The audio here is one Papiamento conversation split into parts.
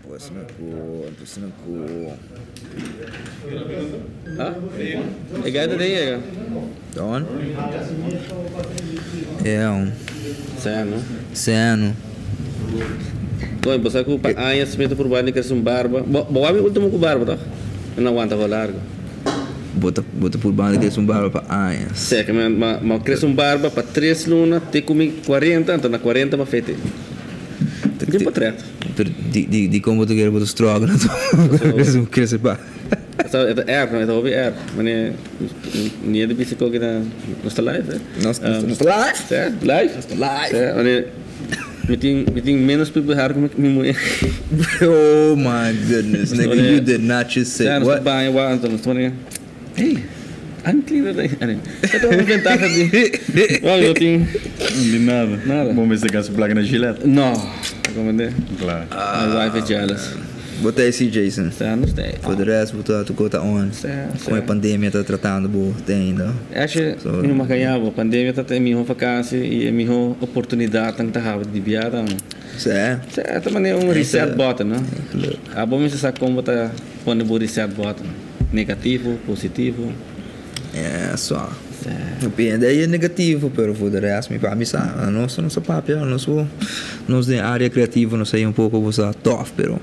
Pues na ku, pues na ku. Ah? E gai ta den yega. Don? Yeah. Seno. Seno. Toi, bo sa ku pa añas mi ta purba di krese un barba. Bo, bo wak mi ultimo ku barba toch? Mi no aguanta for largo. Bo ta, bo ta purba di krese un barba pa añas. Sè, ke mi, ma, ma krese un barba pa tres luna te ku mi 40, anto na 40 mi feti. Mi tin potret. Pero di, di, di kon bo ta kere bo ta struggle anto krese, krese barba? E ta erg, e ta hopi erg. Mane, mi a di bisa koki na, nos ta live, eh? Nos, nos ta live? Sè, live? Nos ta live. Sè, mane. Mi tin mi tin menos pubic hair ku mi muhé. Oh my goodness nigga you did not just say what. Nos ta baña wak anto nos ta pone hey I'm cleaner than you. E ta un ventaha di wak no tin. Di nada. Nada. Bo mester gasta plaka na Gillette. No. Comprende? Claro. My wife is jealous. Bo ta esi Jason. Sa nos ta e. For the rest bo ta tur ta on. Sa sa. Kon e pandemia ta tratando bo te ainda. Ashe mi no makaña bo. Pandemia ta e miho vakansi i e miho oportunidatnan ta haba di bia tambe. Sa. Sa ta manera un reset button no. Abo mester sa kon bo ta pone bo reset button. Negativo, positivo. Yeah so. Depende e negativo pero for de rest mi pa mi sa nos no sa papia nos bo nos den area creativo nos a un poco bo sa tof pero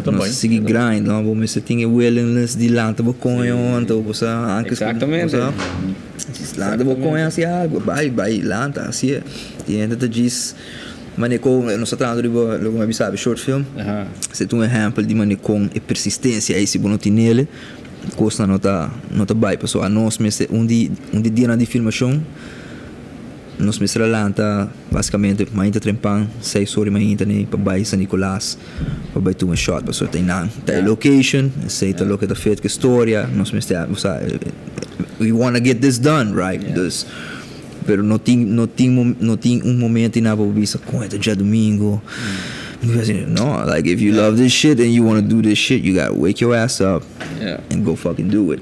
nos sigui grind no bo mester tin e willingness di lanta bo coño anto bo sa antes cu bo sa lanta bo coño haci algo bay bay lanta haci'e y hende ta djis mane con nos ta trahando riba loke mi a bisa short film esei ta un ehempel di mane con e persistencia ey si bo no tinele. Kosnan no ta no ta bai pasobra anos mester un di un di dianan di filmashon nos mester a lanta basikamente mainta trempan seis ora di mainta nei pa bai San Nicolas pa bai tuma shot pasobra ta einan ta e location esei ta loke ta fit ku e storia nos mester a sa we wanna get this done right dus pero no tin no tin no tin un momento einan pa bo bisa kon e ta djadumingu no like if you love this shit and you wanna do this shit you gotta wake your ass up and go fucking do it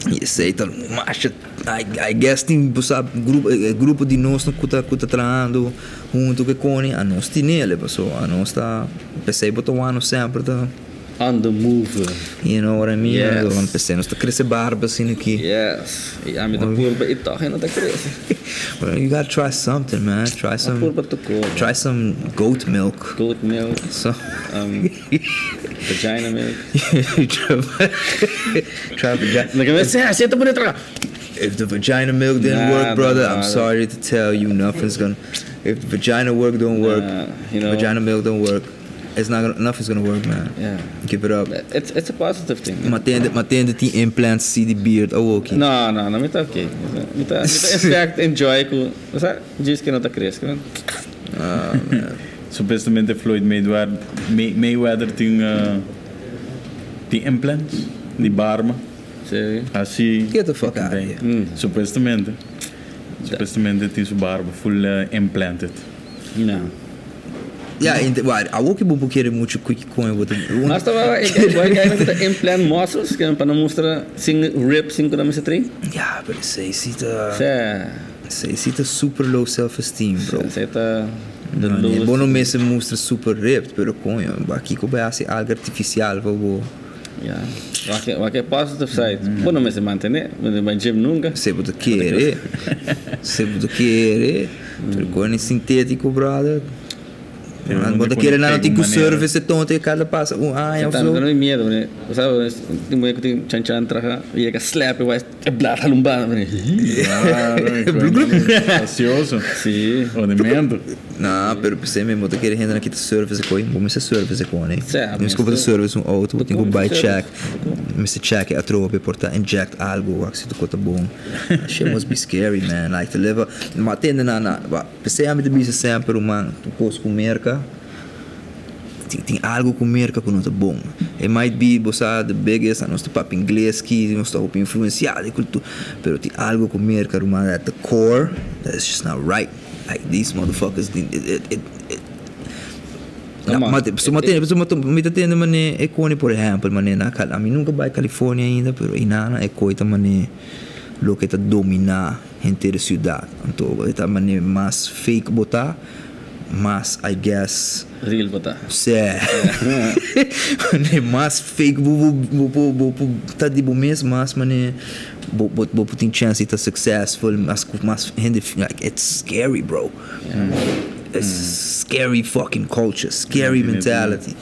y esey ta masha I guess tin bo sa grupo e grupo di nos ku ta ku ta trahando hunto ku e Connie anos tinele paso anos ta pesey bo ta wak nos semper ta On the move. You know what I mean? Yes. P'esei nos ta crece barba asina aki. Yes. I ami ta purba i tog e no ta crece. Well, you gotta try something, man. Try some. A purba tocó. Try some goat milk. Goat milk. So. Vagina milk. Try vagina. Look at me. Sea, sea ta pone traga. If the vagina milk didn't work, brother, I'm sorry to tell you, nothing's gonna. If the vagina work don't work, you know. Vagina milk don't work. It's not gonna, nothing's gonna work man. Yeah. Give it up. It's it's a positive thing. Ma tende, ma tende tin implants si di beard awoki. No, no, no, mi ta ok. Mi ta, mi ta in fact enjoy ku, bo sa, djis ke no ta kreske. Ah man. Supuestamente Floyd Mayweather, Mayweather tin tin implants di barba. Si. Asi. Get the fuck out of here. Supuestamente. Supuestamente tin su barba full implanted. No. Ya, ente, wa, awo ki bo por kere mucho ku con bo ta. Mas ta ba e boy guy ku ta implant muscles ke pa no mustra sin rib sin ku nan mester train. Ya, pero esey si ta. Sè. Esey si ta super low self esteem, bro. Esey ta the No, lowest. bo no mester mustra super ripped, pero coño, bakiko bo hasi algo artificial pa bo. Ya, wak e wak e positive side. Bo no mester mantene, bo no bai gym nunca. Se bo ta kere, se bo ta kere. Pero con e sintetico brother. Bo ta kere nan no tin cu service e tonto e cada pasa un aña of so. No hay miedo, bo sa tin mujer cu tin chan chan traha y yega slap e wais e blat hala un banda. Blu blu. Ansioso. Si. Odimento. No, pero p'esei mi bo ta kere hende nan kita service e coi, bo mester service e con e. Mester cu bo ta service un auto bo tin cu bai check, mester check e atrobe por ta inject algo wak si tur cos ta bon. That shit must be scary man, like to live a, ma tende na na, p'esei ami ta bisa semper ruman, tur kos ku Merka, tin tin algo ku Merka ku no ta bon. It might be bo sa the biggest, nos ta papia ingles ki, nos ta hopi influencia di kultura, pero tin algo ku Merka ruman at the core that is just not right. Like these motherfuckers, it it it it Ma pasobra mi ta tende manera e koni por ehempel manera na Cali ami nunca bai California ainda pero inana e koi ta manera loke ta domina. Henter siudat. Anto e ta manera mas fake bo ta, mas I guess. Real bo ta. Sè. Manera mas fake bo bo bo bo por ta di bo mes, mas manera bo bo bo por tin chance di ta successful, mas ku mas hende like it's scary bro. It's scary fucking culture, scary mentality.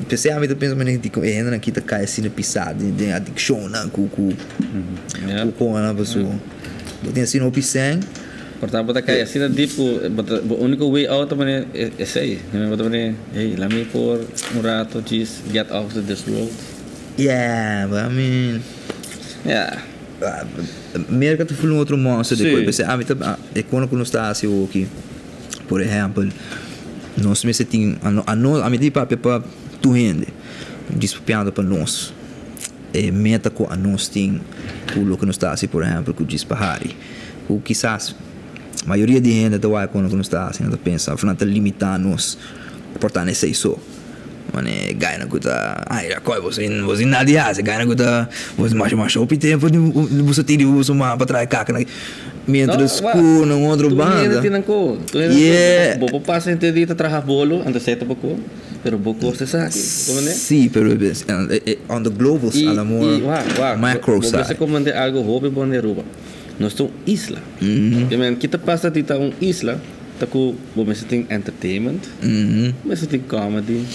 P'esei ami ta pensa manera di e hendenan aki ta kai asina pisá den den adikshonnan ku ku ku konan pasobra. Bo tin asina hopi sèn. Por ta bo ta kai asina dip ku bo ta bo úniko way out ta manera esei. Bo ta manera hey laat mi por un rato djis get out of this world. Yeah, but I mean. Yeah. Merka ta ful un otro monster Sí. despues. P'esei ami ta e kono ku nos ta hasi awoki, por ehèmpel, nos mester tin a ami ta papia pa tur hende, djis papiando pa nos. E meta ku anos tin ku loke nos ta hasi, por ehèmpel, ku djis pa hari, ku kisas mayoria di hende ta wak kono ku nos ta hasi, nan ta pensa òf nan ta limitá nos por ta na esei so. Manera e gainan ku ta, ay Rakòi, bo sin bo sin nada di hasi, e gainan ku ta bo masha masha hopi tempu di boso tin di boso mama pa traha kaka nan. Miéntras ku na un otro banda. Tur hende tin nan ko. Tur hende tin nan ko. Bo por pasa henter dia ta traha bolo, anto esei ta bo ko. Pero bo cos esaki, como ne? Sí, pero on the global a la more macro side. Bo mester comprende algo hopi bon di Aruba. Nos ta un isla. Ke men, kita pasa di ta un isla ta cu bo mester tin entertainment, bo mester tin comedy,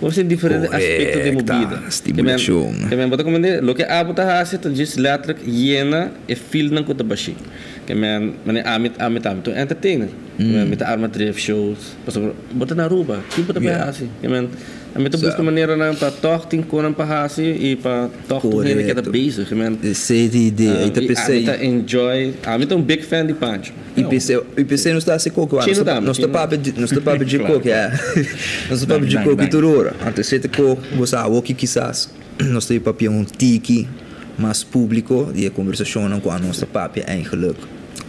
bo mester tin diferente aspecto den bo bida. Stimulacion. Ke men, bo ta comprende, loke abo ta haci ta djis letterlijk yena e fieldnan cu ta bashi. Ke men, manera ami, ami ta, ami ta un entertainer. Mi ta arma thrift shows. Pasobra bo ta na Aruba, ki bo ta bai hasi? I mean, ami ta buska maneranan pa tòg tin konan pa hasi i pa tòg tur hende keda bezig. I mean, Esei ta idea, i ta pesei. Ami ta enjoy, ami ta un big fan di Pancho. I pesei, i pesei nos ta hasi koki, Chino tambe, nos ta chino. papia di, nos ta papia dje koki, eh. Nos ta papia dje koki tur ora. Anto esei ta ko bo sa awoki kisas nos ta bai papia un tiki mas públiko di e kombersashonnan ku anos ta papia eigenlijk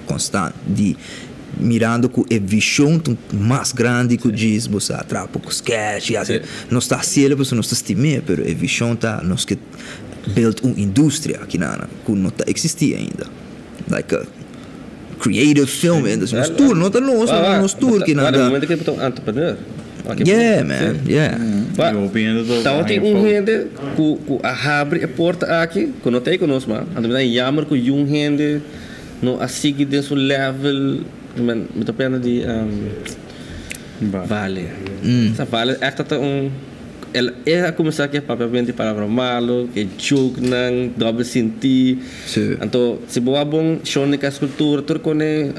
konstant di Mirando cu e vision ta mas grandi cu djis bo sa traha poco sketch y haci, nos ta haciele pasobra nos ta stim'e, pero e vision ta nos ke build un industria aki nan cu no ta existi ainda, like a creative film industry, nos tur, no ta nos, no nos tur ki nan ta. Yeah man, yeah. Tabatin un hende cu a habri e porta aki cu no ta ey cu nos mas, anto mi ta jammer cu yun hende. No a sigui den su level, mi ta pena di Vale. Sa Vale echt ta un, el a cuminsa cu e papiamento di palabra malo, cu e jokenan, doble sinti. Anto si bo wak bon show den Cas Cultura tur cone,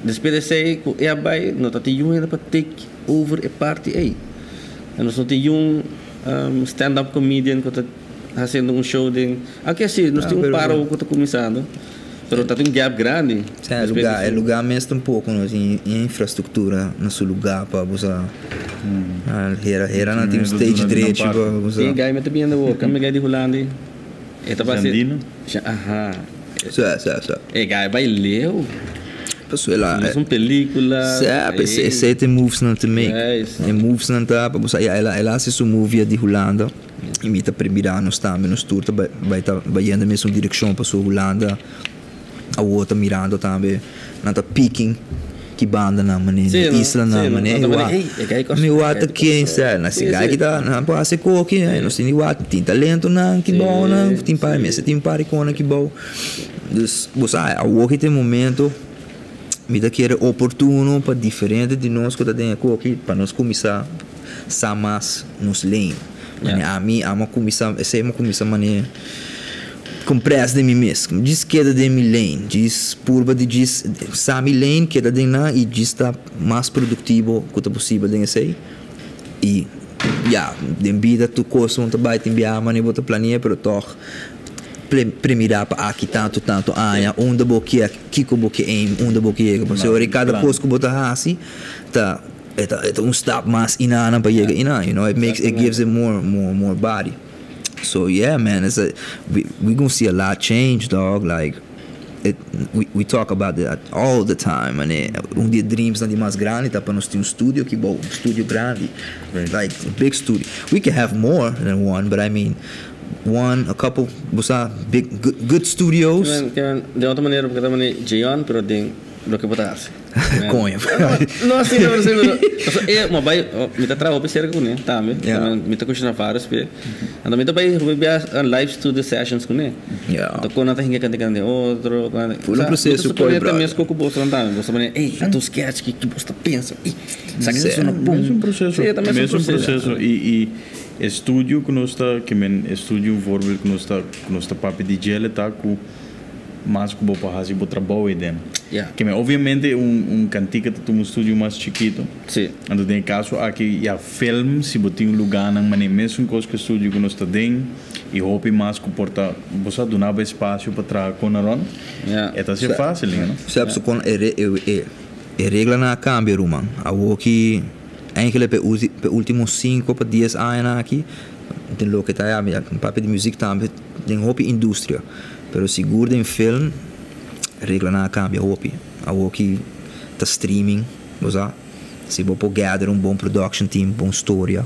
despues di esey cu e a bay no ta tin yun hende pa take over e parti ey. Nos no tin yun stand up comedian cu ta haciendo un show den, aunke si nos tin un par awo cu ta cuminsando. Pero ta tin un gap grandi. Sí, e lugar, e lugar mes tampoco no tin infrastructura na su lugar pa bo sa hera hera nan tin un stage drechi pa bo sa. E guy mi ta biendo awor, cambia guy di Hulandi. E ta base. Jandino? Aha. Sí, sí, sí. E guy bay leu. Pasobra el a. Mas un pelicula. Sí, esey ta e moves nan ta make. E moves nan ta pa bo sa, ya el a haci su movie di Hulanda. I mi ta primira nos tambe, nos tur ta bai ta bayendo e mesun direkshon pasobra Hulanda awor ta mirando tambe, nan ta picking ki bandanan manera, e islanan manera, e wak, mi wak ta ken sa, nan si gai ki ta, nan por hasi koki, nos tin di wak, tin talentonan ki bou nan, tin par, mester tin par ikonan ki bou, dus bo sa awor ki ta e momento, mi ta kere oportuno pa diferente di nos ku ta den e koki pa nos kuminsá sa mas nos lane. Mane ami amo a kuminsá, esei amo a kuminsá mane compress den mi mes. Djis keda den mi lane, djis purba di djis sa mi lane, keda den nan i djis ta mas produktivo ku ta posibel den esei. I ya, den bida tur kos no ta bai tin biaha mane bo ta plania pero tòg premirá pa aki tantu tantu aña unda bo kier, kiko bo ke aim, unda bo ke yega. Pasobra kada kos ku bo ta hasi ta. E ta e ta un stap mas inanan pa yega inan, you know, it makes it gives it more more more body. So yeah man, it's a we we gonna see a lot change dog, like it we we talk about that all the time mane un di e dreamsnan di mas grandi ta pa nos tin un studio aki bou, un studio grandi, like a big studio. We can have more than one, but I mean. one, a couple, bo sa, big, good, good studios. Ke den otro manera, porque ta mane Jeon, pero den loke bo ta hasi. Coño. No, sí, pero sí, pero. Paso, e, ma bai, mi ta traha hopi cerca kuné tambe. Mi ta kushina varios p'e. Anto mi ta bai hopi bia live studio sessions kuné. Anto kon nan ta hinka kanti kanti otro. Full un proceso koi, brother. Mi ta supone ta mes ku boso tambe. Boso ta mane, ey, anto sketch ki boso ta pensa, ey, sa ki ta sona bon. Mes un proceso. Sí, ta mes un proceso. I e studio ku nos ta, ke men e studio un voorbeeld ku nos ta, ku nos ta papia di djele ta ku mas ku bo por hasi bo trabou ei den. Ke men obviamente un un kantika ta tuma un studio mas chikito. Anto den e kaso aki ya film si bo tin un lugánan manera mesun kos ku e studio ku nos ta den i hopi mas ku por ta bo sa duna bo espasio pa traha kon aron e ta hasia fásil you know. Sep su kon e e e reglanan a kambia ruman. Awoki Eigenlijk p'e ulti p'e ultimo sinku pa dies añanan aki den loke ta ya mi papia di muzik tambe den hopi industria pero sigur den film reglanan a kambia hopi. Awoki ta streaming bo sa si bo por gather un bon production team bon storia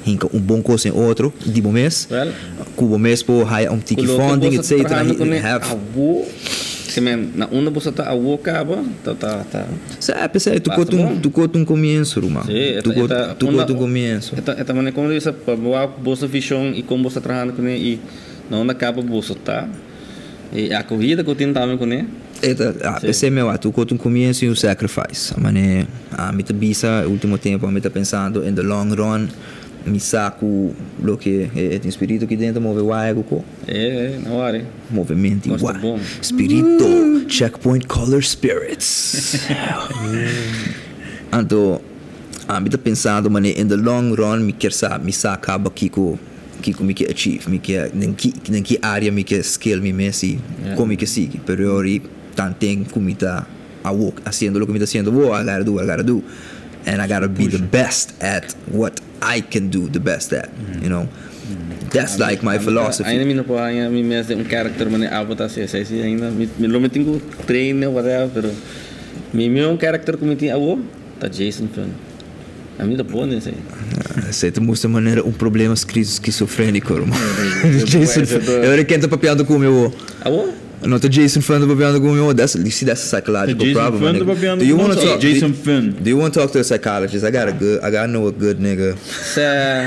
hinka un bon kos den otro di bo mes ku bo mes por haya un tiki funding etcetera have. Si men, na unda boso ta awo caba, ta ta ta. Sa, p'esei tu Basta cot un, bon. tu cot un comienso, ruman. Sí, e Tu ta, e cot, ta tu unda, cot un comienso. e ta, e ta manera como bisa pa bo wak boso vision y con boso ta trahando cune y na unda caba boso ta y e acogida cu tin tambe cune. E ta, ah, Sí. p'esei mi a wak, tu cot un comienso y un sacrifice. Mane, ami ta bisa e ultimo tempo, ami ta pensando in the long run, mi sa cu loke e tin spirito aki dentro move waya cu co. E, e, no worry. Movimento Nos ta igual. bon. Spirito, Checkpoint Color Spirits. Anto, ami ta pensando manera in the long run mi kier sa, mi sa caba kico, kico mi ke achieve, mi ke, den ki, den ki area mi ke skill mi mes y con mi ke sigui. Pero yori tanten cu mi ta awo haciendo loke mi ta haciendo awo, I gotta do what I gotta do and I gotta be the best at what I can do the best at, you know. That's like my philosophy. Ainda mi no por haña mi mes den un character manera abo ta haci esey si ainda mi lo mi tin cu train of whatever pero mi miho character cu mi tin awo ta Jason Fun. Ami ta bon den esey. Esey ta mustra manera un problema schizofrenico ruman. Jason Fun. E ora ken ta papiando cu mi awo? Awo? No ta Jason Fun ta papiando cu mi awo? That's you see that's a psychological Ta Jason problem Fun my ta nigga. papiando Do you cu wanna nos of talk Jason Fun? Do you wanna talk to a psychologist? I got a good I got know a good nigga. Sa.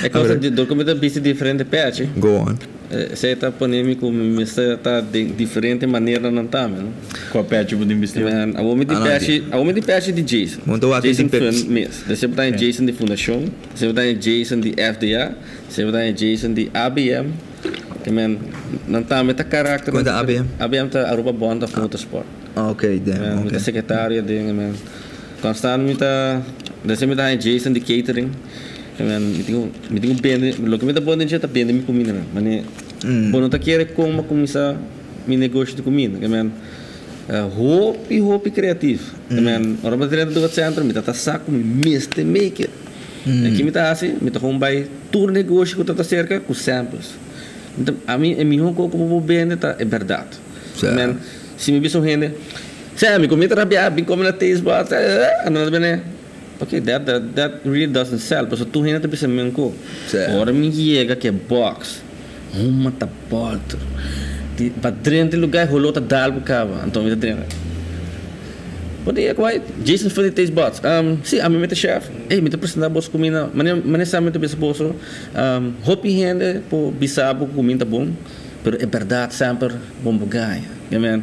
E cosa di dor ku mi ta bisti diferente pechi. Go on. Esei ta pone mi ku mi mester ta den diferente maneranan tambe, no? Kua pechi bo tin bisti? Awor mi tin pechi, awor mi tin pechi di Jason. Bo ta wak Jason tin Fund mes. Despues bo ta haña Jason di Fundashon, despues bo ta haña Jason di FDA, despues bo ta haña Jason di ABM. Te men, nan tambe ta karakter. Kua ta ABM? ABM ta Aruba Bond of Motorsport. Ok, damn, ok. Mi ta sekretario den, men. Konstant mi ta, despues mi ta haña Jason di catering. Mi tin ku, mi tin ku bende, loke mi ta bon den dje ta bende mi kumindanan. Mane, bo no ta kere kon mi a kuminsá mi negoshi di kuminda. Ke men, hopi, hopi kreatif. Ke men, ora mi ta drenta Dubat Center, mi ta ta sa ku mi mester make it. E ki mi ta hasi? Mi ta kon bai tur negoshi ku ta ta serka ku samples. Mi ta, ami e mihó kos ku bo por bende ta e bèrdat. Ke men, si mi bisa un hende, Sè, mi kuminda ta rabiá, bin kome na Taste Buds, anto nan ta bende. Ok, that that that really doesn't sell, pasobra tur hende ta bisa mi un ko. Ora mi yega ku e box, huma ta bolter. Di pa drenta e lugar e holó ta dal bo kaba. Anto mi ta drenta. Bo dia ku bai? Jason for di Taste Buds. Si, ami mi ta chef. Ey, mi ta presenta boso kuminda. Manera manera sa mi ta bisa boso, hopi hende por bisa bo ku kuminda ta bon, pero e bèrdat semper bon bo gaña. Amen.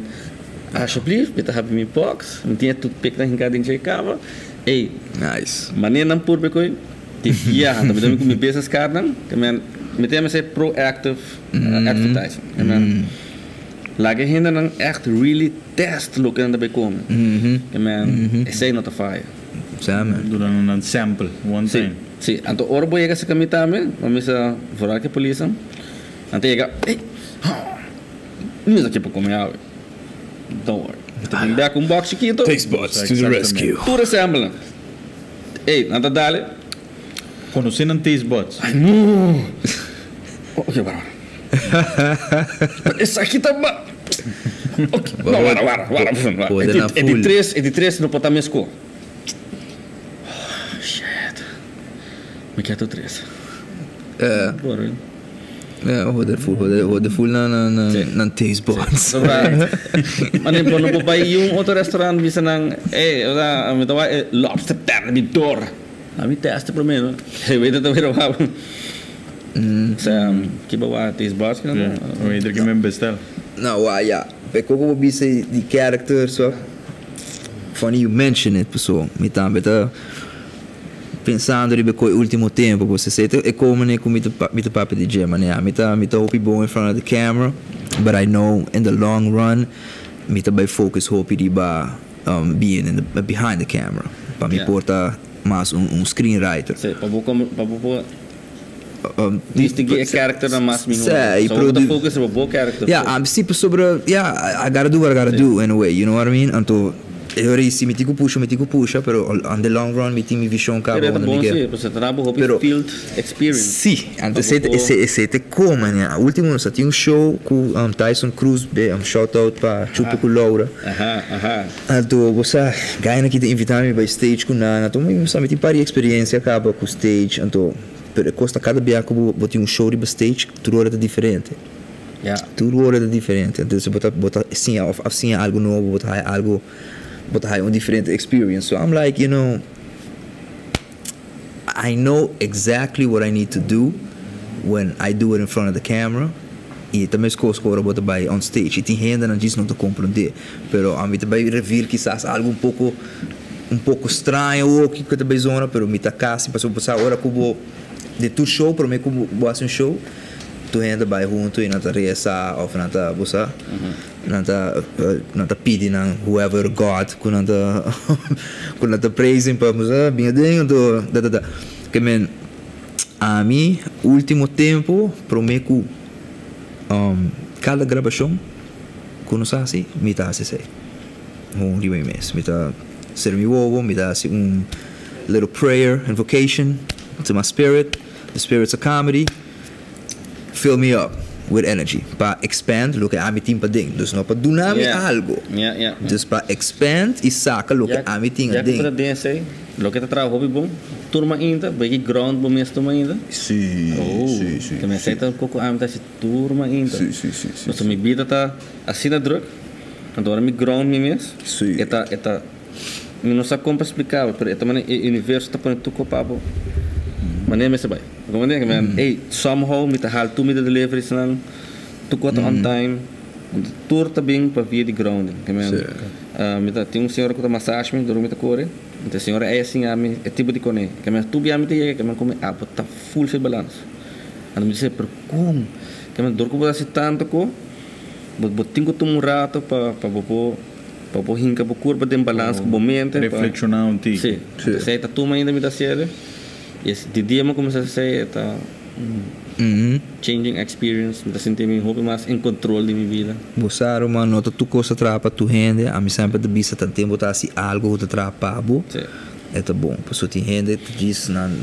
Alsjeblieft, mi ta habi mi box, mi tin e toothpick nan hinká den dje kaba. Ey, Nice. manera nan purbe koe di biaha, ta mi ku mi business card nan, ke men, mi ta yama esei proactive advertising. Ke men, laga e hendenan echt really test loke nan ta bay kome. Ke men, esei no ta faya. Sa man. Duna nan nan sample, one Si, time. si. Anto ora bo yega serka mi tambe, bo mester vooral ke polisnan, nan ta yega, ey, mi no ta ke pa kome awe. Don't worry. Mi ta bin bek un box chikito. Taste buds to the rescue. Tur assemblenan. Ey, nan ta dale. Conoce nan taste buds. Ay no! Ok, wara, wara. Esaki ta ba. Ok, no, wara, wara, wara. Pode na E di full. tres, e di tres no por ta mesco. Oh, shit. Mi kier tur tres. Boring. Ja, hoor full, hoor full na na na na taste buds. Mane po no po bay yung otro restaurant bisa nang eh o mi tawa lobster thermidor. A mi testa primero. Eh, weet het weer op. Sa kiba wa taste buds no? O ieder keer men bestel. Nou, ah, ja. Ik ook wel bisa die character so. Funny you mention it, pessoal. Mi tambe ta pensando riba coi último tempo, você sei, e como ne com mi ta papi di gym, né? Mi ta hopi bom in front of the camera, but I know in the long run mi ta bay focus hopi riba being in the behind the camera. Pa mi porta mas un screenwriter. Si, pa bo pa bo distinguir e character na mas miho. Si, e So, bo focus riba bo character. Yeah, I'm super sobre, yeah, I gotta do what I gotta do in a way, you know what I mean? Anto, e ora si mi tico pusha, mi tico pusha, pero on the long run mi tin mi vision caba Pero unda ta mi bon ke. si, pasobra ta bo hopi Pero field experience. Si, anto Pa esey bo por esey esey te come, ne. Ultimo nos a tin un show cu Tyson Cruz, be shout out pa Chupa cu Laura. Aha, aha. Anto bo sa, gainan ki ta invita mi bay stage cu nan, anto mi sa mi tin par di experiencia caba cu stage, anto pero e cos ta cada bia cu bo bo tin un show riba stage tur ora ta diferente. Ja. Tur ora ta diferente, entonces bo ta bo ta siña of siña algo nobo, bo ta haya algo, bo ta haya un diferente experience. So I'm like, you know, I know exactly what I need to do when I do it in front of the camera y ta mescos cu ora bo ta bay on stage y tin hendenan djis no ta comprende, pero ami ta bay reveal kisas algo un poco un poco straño awoki cu ta bay zona, pero mi ta casi pasobra bo sa ora cu bo den tur show prome cu bo haci un show tur hende ta bay hunto y nan ta reza of nan ta bo sa nan ta nan ta pidi nan whoever God cu nan ta cu nan ta praising pa bo sa bin aden anto da da da ke men ami ultimo tempo prome cu cada grabacion cu nos haci mi ta haci esey Gewoon riba mi mes. Mi ta cera mi wowo, mi ta haci un little prayer, invocation to my spirit, the spirits of comedy, fill me up with energy pa expand loke ami tin paden. Dus no pa duna mi algo, dus pa expand y saca loke ami tin Ya aden. ku bo ta den esei, loke ta traha hopi bon, tur mainta, bo ki ground bo mes tur mainta. Si, si, si. Te mester ta un poko ami ta haci tur mainta. Si, si, si, si. Pasobra mi bida ta asina druk. Anto ora mi ground mi mes, e ta, e ta, mi no sa kon pa splika bo, pero e ta manera e universo ta pone tur ko pa bo manera mester bai. Bo comprende? Ke men, ey, somehow mi ta hal tur mi deliveries nan, tur ko ta on time, anto tur ta bin pa via di grounding. Ke men, mi ta tin un señora ku ta massage mi dor mi ta kore, anto e señora ey a siña mi e tipo di kone. Ke men, tur bia mi ta yega, ke men kome abo ta full fe balans. Anto mi di, pero kon? Ke men, dor ku bo ta hasi tanto ko. Bo bo tin ku tuma un rato pa pa bo por pa bo hinka bo kurpa den balans ku bo mente pa Reflekshoná un tiki. Sí. Esei ta tuma ainda mi ta hasiel. I es di dia mi kuminsá hasi e ta un changing experience. Mi ta sinti mi hopi mas en control di mi bida. Bo sa ruman, no ta tur kos ta traha pa tur hende. Ami semper ta bisa tan tempu ta hasi algu ku ta traha pa bo. E ta bon pasobra tin hende ta djis nan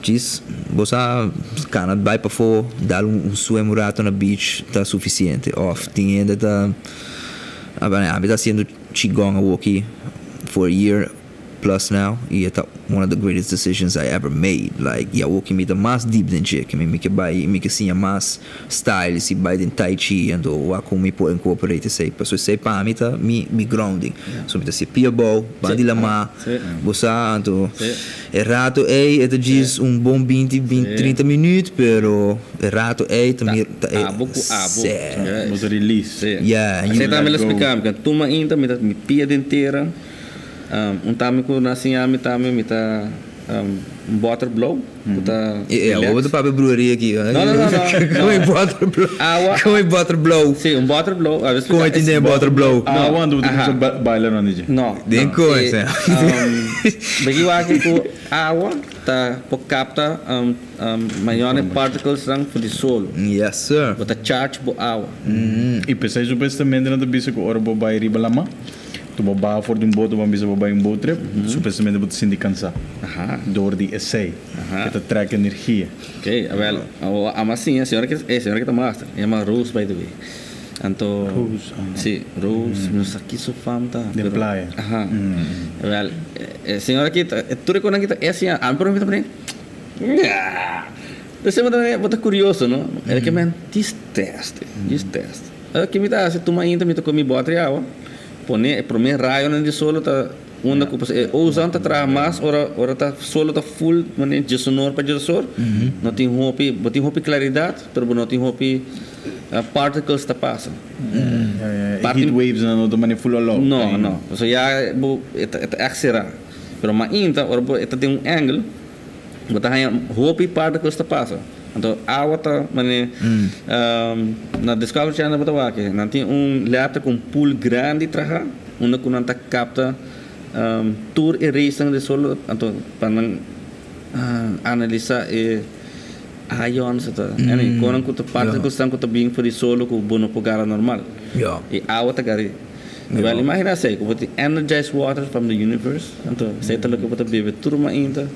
djis bo sa kana bai pafó dal un swim un rato na beach ta suficiente of tin hende ta ami ta haciendo qigong awoki for a year plus now y e ta one of the greatest decisions I ever made like y awoki mi ta mas deep den dje ke mi ke bai mi ke siña mas styles y bai den tai chi anto wak con mi por incorporate esey pasobra esey pa mi ta mi mi grounding so mi ta haci pia abou ban di lama bo sa anto e rato ey e ta djis un bon binti binti trinta minuut pero e rato ey ta mi ta e Abo cu abo seh Bo ta release. Yeah you Asey tambe lo splica mi tuma inta mi ta mi pia den tera un tambe cu na siña mi tambe mi ta un boter blauw ku ta E relax. awa bo ta papia brueria aki. No, no, no, no. Come e boter blauw. Awa. Come e boter blauw. Si, un boter blauw. A Come e tin den boter blauw. Awa anto bo ta kuminsá baila rond di dje. No. Den kon esei. Beki wak ku awa ta por kapta ionic particles nan for di solo. Yes sir. Bo ta charge bo awa. I p'esei supuestamente nan ta bisa ku ora bo bai riba lama. Tu bo baha for di un boto bo a bisa bo bai un boat trip, supuestamente bo ta sinti cansá door di esey ke ta trek energia. Ok, awel, ama siña, señora ke, e señora ke ta master, e yama Rose by the way. Anto, Rose, ah. Si, Rose, mi no sa ki su fam ta. Den playa. Aha. Awel, e señora ki ta, tur e konan ki ta e siña, ami por mi ta pone, Nyaa! Dus bo ta curioso, no? El ke men, dis test, dis test. Ke mi ta hasi, tuma ainda mi ta come boter di awa, pone e prome rayonan di solo ta unda ku e ozon ta traha mas ora ora ta solo ta full mane diesonor pa diesor, no tin hopi, bo tin hopi claridad, pero bo no tin hopi particles ta pasa. E heat waves nan no ta mane full all out. No, no. Pasobra ya bo e ta echt sera. Pero mainta ora bo e ta den un angle. Bo ta haña hopi particles ta pasa. Anto awa ta mane na Discovery Channel bo ta wak e. Nan tin un letter ku un pool grandi traha unda ku nan ta kapta tur e raysnan di sol anto pa nan analisa e ions ta anyway konan ku ta particlesnan ku ta bin for di solo ku bo no por gara normal. E awa ta gara. Wel imagina esei ku bo tin energized water from the universe anto esei ta loke bo ta bebe tur mainta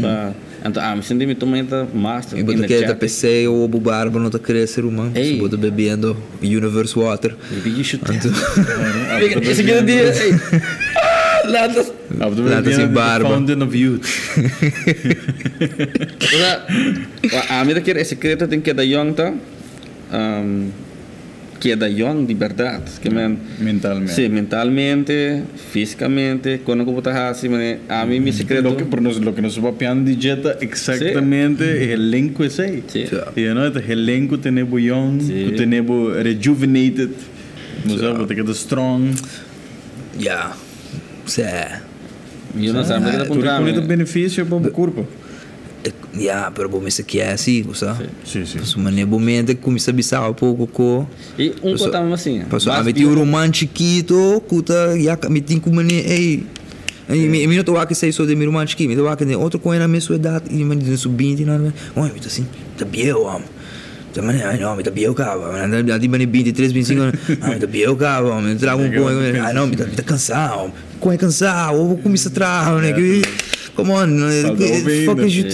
pa anto ami sinti mi tur mainta mas I bo ta kere ta pesei o bo barba no ta krese ruman pasobra bo ta bebiendo universe water. Maybe you should test. E siguiente dia ey lanta Lanta sin barba. Fountain of youth. Ami ta kere e sekreto den keda yong ta. Keda yong di berdad. Ke men. Mentalmente. Si, mentalmente, fisicamente, kono ku bo ta hasi, mane ami mi sekreto. Loke, pero nos, loke nos ta papiando di dje ta exactamente e helenco esei. Si. You know, e ta helen ku tene bo yong, ku tene bo rejuvenated, bo sa, bo ta keda strong. Ya, sè. Yo no sa, mi ta Tur puntra e mi. kos ta beneficio pa bo kurpo. Ya, pero bo mester kier si, bo sa. Si, si. Pasobra manera bo mente cuminsa bisa bo poco co. Y un co tambe asina. Pasobra ami tin un ruman chikito cu ta ya mi tin cu manera ey mi no ta wak esey so den mi ruman chikito, mi ta wak den otro cu na mesun edad y den su binti nan, oye mi ta sinti mi ta bieu amo. Mi ta manera ay no mi ta bieu caba, nan tin manera binti tres, binti cinco, mi ta bieu caba, mi ta traha un cu ay no mi ta cansa. Con e cansa, bo cuminsa traha, come on, fuck is you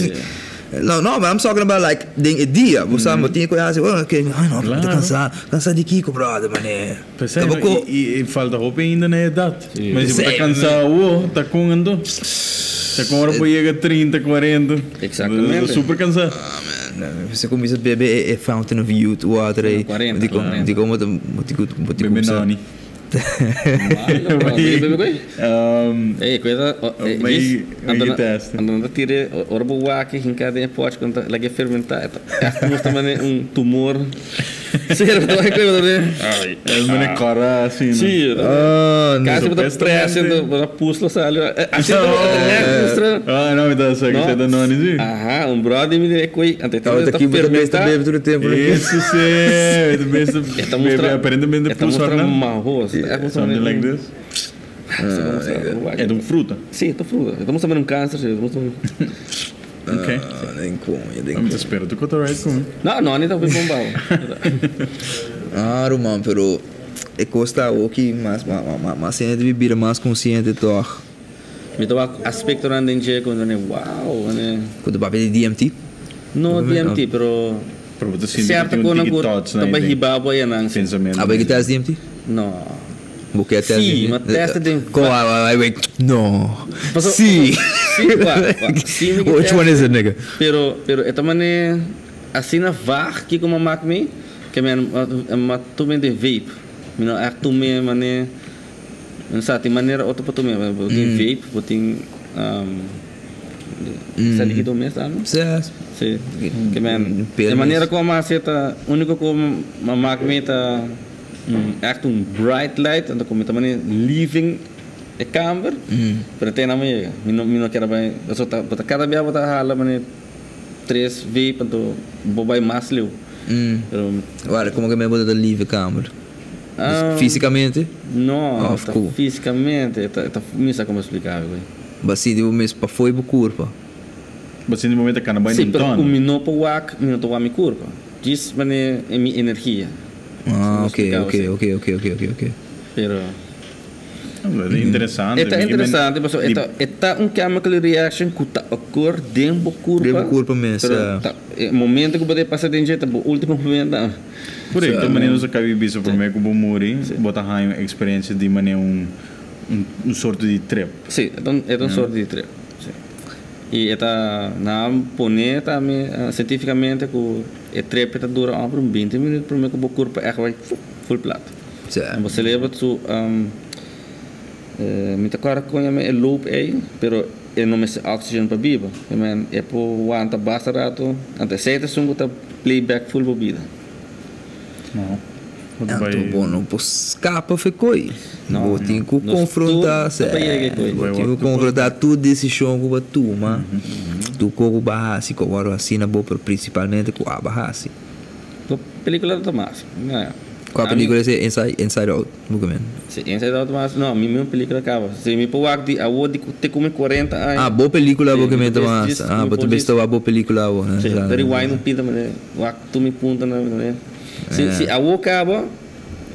No, no, but I'm talking about like den e dia, bo sa, bo tin cu haci, oh, okay, ay no, mi ta cansa, cansa di kico, brother, mane. P'esei, no, y falta hopi ainda na e edad. Ma si bo ta cansa awo, ta con anto? Ta con ora bo yega 30, 40? Exactamente. Bo ta super cansa. Ah, man, mester cuminsa bebe e fountain of youth water ey. 40, 40. Di con bo ta, bo tin cu, bo tin cu Bebe cuminsa. noni. Ey, cuida, ando nan ta tira, ora bo wak hinca den e pochi cu ta laga e fermenta, e ta echt mustra manera un tumor. Sero, ta wak cuida den. E manera cora asina. Si, casi bo ta press, bo ta pus lo sali. Asina ta echt mustra. Ah, no, mi ta sa cu ta noni si. Aha, un brother mi di e anto e ta fermenta. Eso si, mi ta bebe aparentemente E ta mustra mahos. Something like this. E ta un fruta. Si, e ta fruta. E ta mustra manera un cancer, si. E ta mustra. Ok. Den con, den con. Mi ta spera tu cu ta right cu mi. No, no, ni ta hopi bon bao. Ah, ruman, pero e cos ta awoki mas, mas hende ta bira mas consciente toch. Mi ta wak aspectonan den dje cu mi ta mane, wow, mane. Cu ta papia di DMT? No DMT, pero. Pero bo ta sinti Cierto cu tin un conan tiki cu thoughts ta na bay e hiba bo ayanan si. pensamiento. Abo ke test DMT? No. Bo ke test Si, DMT? ma test den Con wa wa wait, no. Paso, Si. Si, wa, wa, si mi ke Which one is it, nigga? Pero, pero e ta mane asina vaag kico mi a mak mi, ke mi a mak tume den vape. Mi no echt tume mane, mi no sa tin manera otro pa tume, bo tin vape, bo tin. Sa likido mes tambe? Sí. Sí. Ke men, e manera ku a hasi ta, úniko ku a mak mi ta echt un bright light, anto ku mi ta mane leaving e kamber, pero te nan mi yega. Mi no, mi no kier a bai, pasobra ta, bo ta kada bia bo ta hala mane tres vape, anto bo bai mas leu. Pero. Wara, komo ke men bo ta leave e kamber? Físikamente? No, ta físikamente, ta, mi sa komo splika bo. Bo a sinti bo mes pafó bo kurpa. Bo a sinti bo mes ta kana bai Sí, den pero tòn. ku mi no por wak, mi no ta wak mi kurpa. Djis manera e mi energia. Ah, ok, ok, ok, ok, ok, ok, ok. Pero. E ta interesante. E ta interesante pasobra e ta e ta un chemical reaction ku ta occur den bo kurpa. Den bo kurpa mes, Pero ya. ta e momento ku bo ta pasa den dje ta bo ultimo momento. Korekto, manera nos a kabi bisa promé ku bo muri, bo ta haña un eksperensia di manera un. Un sorto di trip. Sí, e ta un sorto di trip, sí. I e ta nan pone tambe sientífikamente ku e trip ta dura ongeveer un binti minüt promé ku bo kurpa ègt bai full plat. En bo selebro su mi ta kòrda kon yama e loop ei pero e no mester oxygen pa biba. E por wanta basta rato anto esei ta esun ku ta play back full bo bida. Anto bo no por scapa fe koe. Bo tin cu confronta, bo tin cu confronta tur decision cu bo a tuma, tur co cu bo a haci, cu a worde haci na bo, pero principalmente cu abo a haci. Cua pelicula ta mas? Cua pelicula esey? Inside, Inside Out, bo ke men? Si, Inside Out mas, no, mi mi un pelicula caba. Si mi por wak di awo di te cu mi 40 aña. Ah, bo pelicula bo ke men ta mas. Ah, bo ta besta wak bo pelicula awo. Si, ta rewind un pita manera, wak tur mi puntonan manera. Si, si awo caba,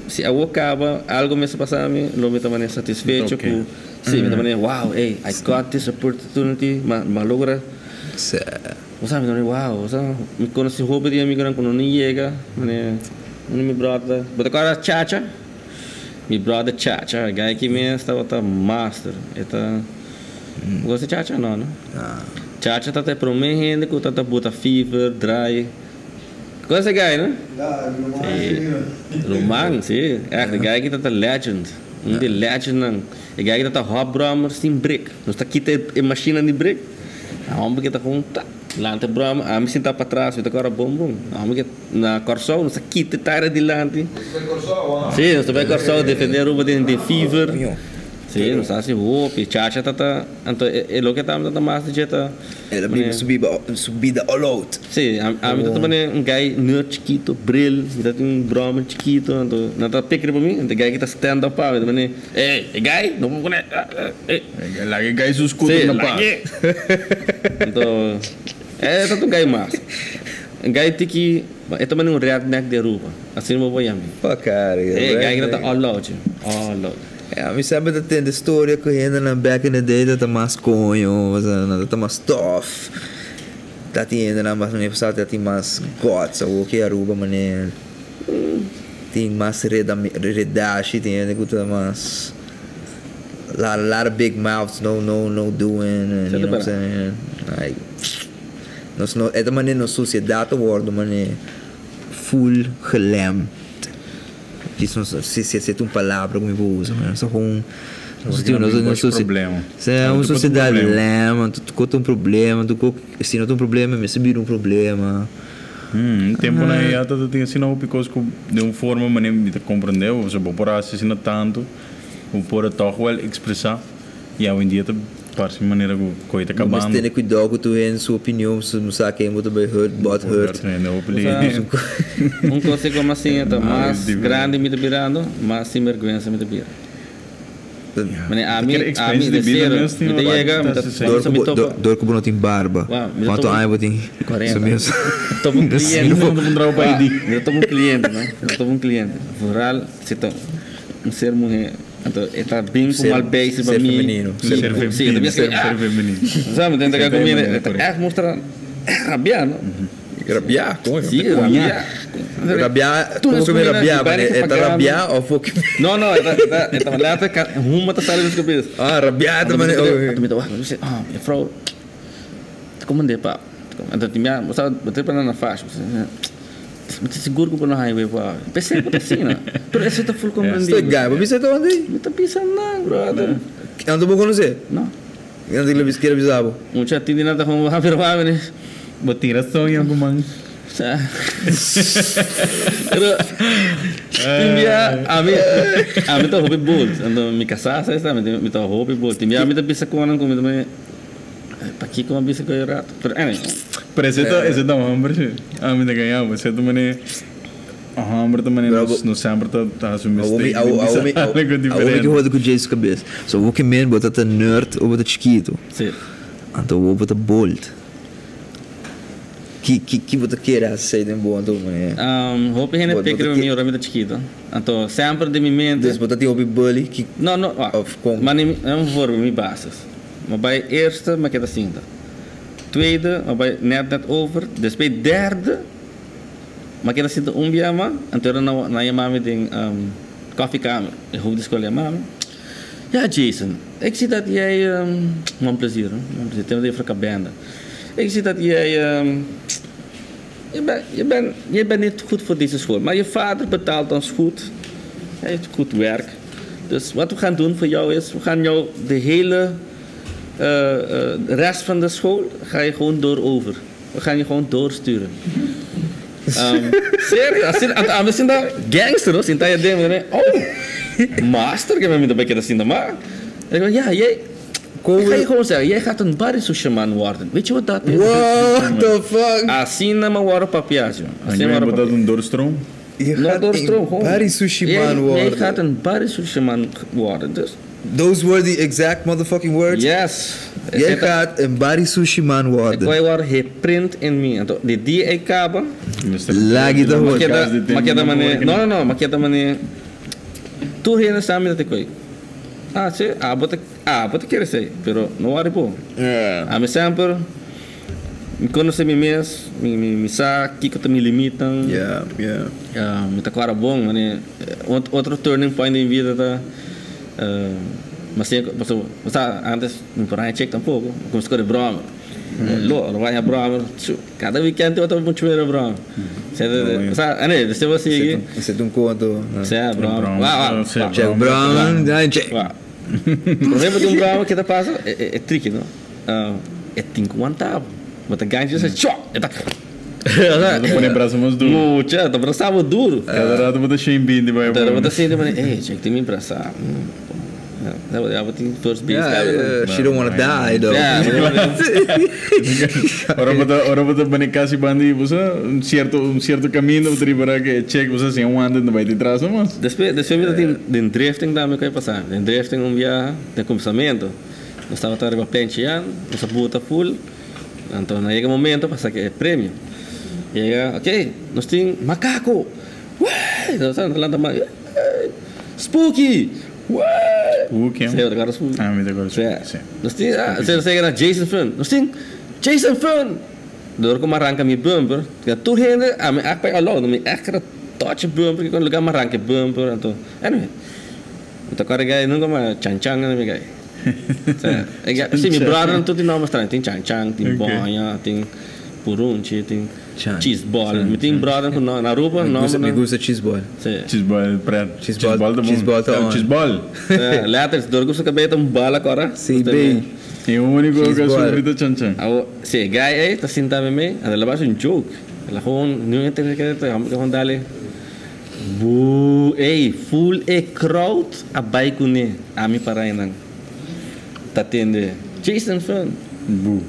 si awo caba, algo mester pasa mi, lo mi ta manera satisfecho cu, si, mi ta manera, wow, ey, I got this opportunity, ma, ma logra. Si. Bo sa, mi ta manera, wow, bo sa, mi conoci hopi di amigonan cu no ni yega, manera, uno di mi brother, bo ta corda Chacha? Mi brother Chacha, e guy aki mes tabata master, e ta, bo conoci Chacha? No, no? Chacha tabata e prome hende cu tabata buta fever, draai. Kono e guy no? Si. Roman, si. Echt, e guy aki ta ta legend. Un di e legendnan. E guy aki ta ta hop brommer sin brek. Nos ta kita e mashinnan di brek. E homber ki ta gewoon ta lanta e brommer. Ami sinta patras, mi ta kora bon bon. E homber ki na Kòrsou nos ta kita e taira dilanti. Si, nos ta bai Kòrsou defende Aruba den fever. Si, nos ta hasi hopi. Chacha ta ta, anto e loke ta ta mas di dje ta. El a biba su biba su bida all out. Si, ami ta ta manera un guy nerd chikito, bril, mi ta tin un broma chikito, anto nan ta pik riba mi, anto e guy ki ta stand up pa mi ta manera, ey, e guy, no por pone, ey. Laga e guy su scooter na pas. Si, lag'e. Anto, e ta un guy mas. Un guy tiki, e ta manera un redneck di Aruba, asina bo por yam'e. Fuck outta here, E guy ki ta ta all out, all out. Ya, mi semper ta tende storia ku hendenan back in the day ta ta mas koño, nan ta ta mas tough. Ta tin hendenan mas manera pasá ta tin mas guts. Awor ki Aruba manera tin mas reda redashi, tin hende ku ta mas lot lot of big mouths, no no no doing and you know what I'm saying. Like nos no e ta manera nos sosiedat ta wòrdu manera full gelemd. Djis nos si si ta un palabra ku mi por usa, ma nos ta kon nos tin nos nos problema. Si un sosiedat lema, tur kos ta un problema, tur kos si no ta un problema mester bira un problema. Un temponan ei ya ta tin asina hopi kos ku den un forma manera mi ta komprende bo, pasobra bo por hasi asina tantu, bo por a tòg wèl ekspresá. I awendia ta parse manera ku koi ta Bo mester kabando. tene kuidou ku tur hende su opinion, pasobra bo sa ken bo ta bai hurt, butt hurt. Un kos ku mi a siña ta mas grandi mi ta birando, mas sinberguensa mi ta bira. Manera ami, ami de sero, mi ta yega, mi ta Dor ku bo, dor ku bo no tin barba. Kuantu aña bo tin? 40. Mi ta topa un kliente. Mi ta topa un kliente, no? Mi ta topa un kliente. Vooral si ta un ser muhé. Anto e ta bin ku mal beis riba Ser mi. femenino. Ser Ser Sí, e ta femenino. bisa Ser femenino. Sa mi ta entrega ku mi, e ta ègt mustra rabiá, no? Rabiá? Koño? Sí, rabiá. Rabiá, komo ku mi rabiá? E ta rabiá òf bo ke. No, no, e ta, e ta, e ta letterlijk huma ta sali di su kabes. Ah, rabiá ta manera. Anto mi ta wak, mi ta bisa, ah, mefrou, ta komand'é pa. Anto tin bia, bo sa, bo ta pone na fashi, bo sa, Mi ta sigur ku bo no haña web awe. P'esei bo ta asina. Pero esei ta ful komprendibel. Estoy gai, bo bisa ta wandi? Mi ta bisa nan, brother. Anto bo konosé? No. Anto kila kila bisa bo? Mucha tindi nan ta gewoon hapi roba mi. Bo tin rason yonku man. Sa. Pero tin bia ami ami ta hopi bold. Anto mi kasá sa esta mi ta hopi bold. Tin bia mi ta bisa konan ku mi ta Pakiko a bisa ku e rato? Pero anyway. Pero ese ta ese ta un homber si. Ami ta gaña bo. Ese ta manera un homber ta manera nos nos semper ta ta hasi un mistake di bisa algo Awo mi diferente. ke hoda ku Jay su kabes. So bo ke men bo ta ta nerd o bo ta chikitu. Si. Anto bo bo ta bold. Ki ki ki bo ta kere hasi esei den bo anto manera. Hopi hende Bo pek ta riba ke mi ora mi ta chikitu. Anto semper den mi mente. Dus bo ta tin hopi bully ki No no of kon? Ma mi un voorbeeld mi basis. Ma bai eerste ma keda sinta. Tweede ma bai net net over. Despues derde ma keda sinta un bia ma. Anto nan yama mi den koffiekamer. E hoofd di skol yama mi. Ja Jason, ik zie dat jij, man plezier hoor, man plezier, tema di juffrouw Cabenda. Ik zie dat jij, je bent, je bent, je bent niet goed voor deze school, maar je vader betaalt ons goed. Hij heeft goed werk. Dus wat we gaan doen voor jou is, we gaan jou de hele rest van de school ga je gewoon door over. We gaan je gewoon doorsturen. Serieus, asina, anto ami sinta gangster hoor, sinta je ding, oh, master, ik heb me een beetje sinta, maar ik zeg, ja, jij, ik ga je gewoon zeggen, jij gaat een bari sushi man worden. Weet je wat dat is? What the fuck? Asina mi a wòrdu papiá, joh. Asina mi a wòrdu papiá. Dat een doorstroom? Je gaat een bari sushi man worden. Jij gaat een bari sushi man worden, dus. Those were the exact motherfucking words? Yes. Jij gaat een bari sushi man worden. E koi wòrdu geprint in mi. Anto, di dia ei kaba. Lagi ta hoor. Ma keda manera, no, no, no, ma keda manera. Tur hende sa mi ta te koi. Ah, si, abo ta, abo ta kere esei, pero no wòrdu bo. Ami semper mi konosé mi mes, mi, mi, mi sa kiko ta mi limitnan. Mi ta kòrda bon, manera, otro turning point den mi bida ta, mi a siña, pasobra, bo sa, antes mi por haña chek tampoko, mi kuminsá kore bròmer. Lo, lo baña bròmer, chu, kada weekend tin otro muchu mero bròmer. Sa, ane, despues bo sigui. Esei ta un konto. Sea, bròmer. Wa, wa, Check bròmer, dai check. Wa. Por ejemplo, tin un bròmer ke ta pasa, e tricky, no? E tin ku wanta bo. Bo ta gancha esei, chua! E ta. Bo ta pone brasa mas duru. Mucha, ta brasa bo duru. Kada rato bo ta shen binti bai bo. Bo ta sinti manera, ey, check tin mi brasa. Ya bo tin first base kaba. She don't wanna die though. Ora bo ta, ora bo ta bani kasi banda di bo sa, un cierto, un cierto caminda bo ta ripara ke e check bo sa si a wanta no bai tin tras mas. Despues, despues mi ta tin den drifting tambe ku a pasa. Den drifting un biaha, den kumsamentu, nos tabata riba plenchi ya, nos a buta full. Anto na yega momento pa saka e premio. Yega, ok, nos tin macaco! Wee! Nos ta lanta man, wee! Spooky! Wee! Spooky? Sí, bo ta acorda Spooky? Ah, mi ta acorda Spooky, sí. Nos tin, ah, nos yega na Jason Fun. Nos tin Jason Fun! Dor ku mi a ranka mi bumper, tur hende, ami a pega alou, mi a keda touch e bumper, kiko lugar mi a ranka e bumper, anto, anyway. Mi ta kòrda gai nunka mas Chan Chan nan mi gai. Si mi bròdernan tur tin nòmber straño. Tin Chan Chan, tin Bòña, tin Purunchi, tin Cheese Ball. Mi tin bròdernan ku nòmber na Aruba nòmbernan. Mi gusta Cheese Ball. Si. Cheese Ball pret. Cheese Ball ta bon. Cheese Ball ta on. Cheese Ball. Letters dor ku su kabei ta un bala kòrda. Si bay. E úniko ku a sufri ta Chan Chan. Awo si e gai ei ta sinta mi mei, el a basa un joke. El a gewoon niun hende ta kere ta gewoon dale. Buu ey full e crowd a bay cune ami para eynan ta tende Jason Fun Buu.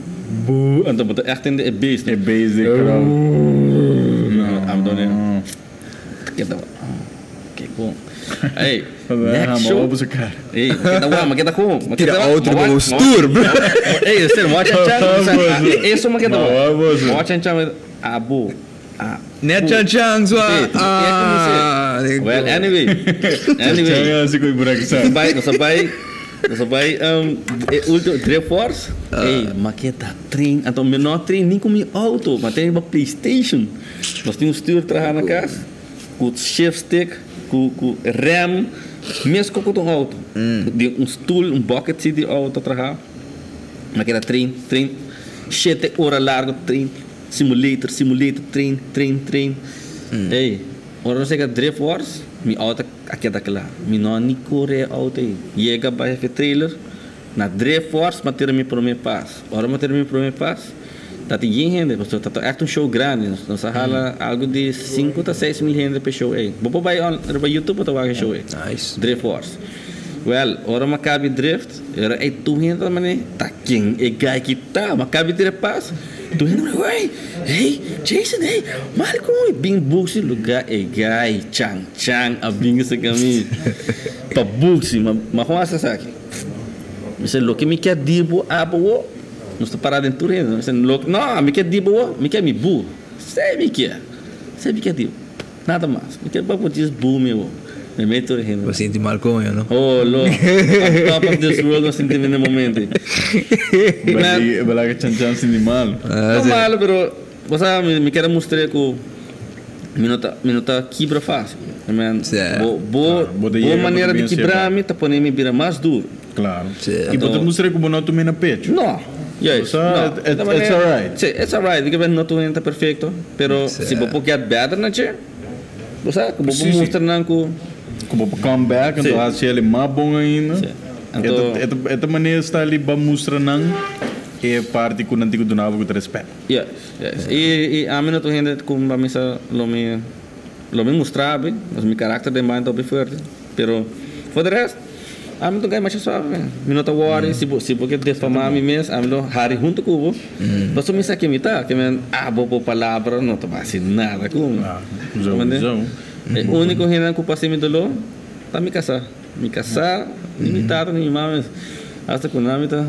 Buu anto bo ta echt tende e bass E bass di crowd. No ami ta wende ta keda oke bon ey next show ey mi keda wak mi keda con mi Tira auto riba bo stuur bro. Ey esei mi wak chan chan eso mi keda wak mi wak chan chan abo. Net chan chan so a Well anyway anyway Chan chan asi ku burak sa. Nos a bai nos a bai nos a bai e ultimo Drift Wars ey maketa train anto mi no a train ni ku mi auto mi a train riba playstation nos tin un stuur traha na kas ku shift stick ku ku rem mes ku ku ta un auto den un stoel un bucket seat di auto traha maketa train train shete ora largo train. Simulator, simulator, train, train, train. Ey, ora nos yega Drift Wars, mi auto a keda kla. Mi no a ni kore e auto ey. Yega bai hefe trailer, na Drift Wars mi a tira mi prome pas. Ora mi a tira mi prome pas, ta tin yen hende, pasobra ta echt un show grandi. Nos a hala algo di sinku ta seis mil hende pa e show ey. Bo por bai riba YouTube bo ta wak e show ey. Drift Wars. Well, ora mi a kabi drift, ora ey tur hende ta mane, ta ken e guy ki ta? Mi a kabi tira pas. Tur hende mane, wey, hey, Jason, hey, mali kon e bin buksi luga e guy chan chan a bin esaki mi pa buksi. Ma kon hasi esaki? Mi se loke mi kier di bo abo wo, nos ta para den tur hende. Mi se loke, no, mi kier di bo wo, mi kier mi bu. Esei mi kier, esei mi kier di bo. Nada mas. Mi kier pa bo djis bu mi wo. Mi mei tur hende. Bo sinti mal koño, no? Oh, lo. On top of this world no sinti mi na momento ei. Bo laga chan chan sinti malo. No malo, pero bo sa mi kier a mustr'é ku mi no ta mi no ta kibra fácil. Men, bo, bo, Bo ta bo yega, bo ta manera di bien kibra sepa. mi ta pone mi bira mas duro. Claro. Sí. Y bo ta mustra cu bo no tuma na pecho. No. Juist. So, No. Ta it's manera- alright. Sí, it's alright. Porque no tur hende ta perfecto. Pero si bo por get better na dje, bo sa cu bo por Sí, sí. mustra nan cu Cu bo por come back, Sí. anto haci el mas bon ainda. Sí. Anto- E ta manera sta li ba mustra nan e parti cu nan tin cu duna bo cu ta respet. Yes, yes. Y ami no tur hende cu ba misa lo mi lo mi mustra abi, pasobra mi karakter den banda ta hopi fuerte, pero for de rest ami ta un guy masha suave men. Mi no ta worry si bo si bo ke defamá mi mes ami lo hari hunto ku bo, pasobra mi sa ken mi ta, ke men abo bo palabra no ta hasi nada ku mi. Zo, zo. E úniko hendenan ku por hasi mi doló ta mi kasá. Mi kasá, ni mi tata ni mi mama mes, hasta ku nan mi ta.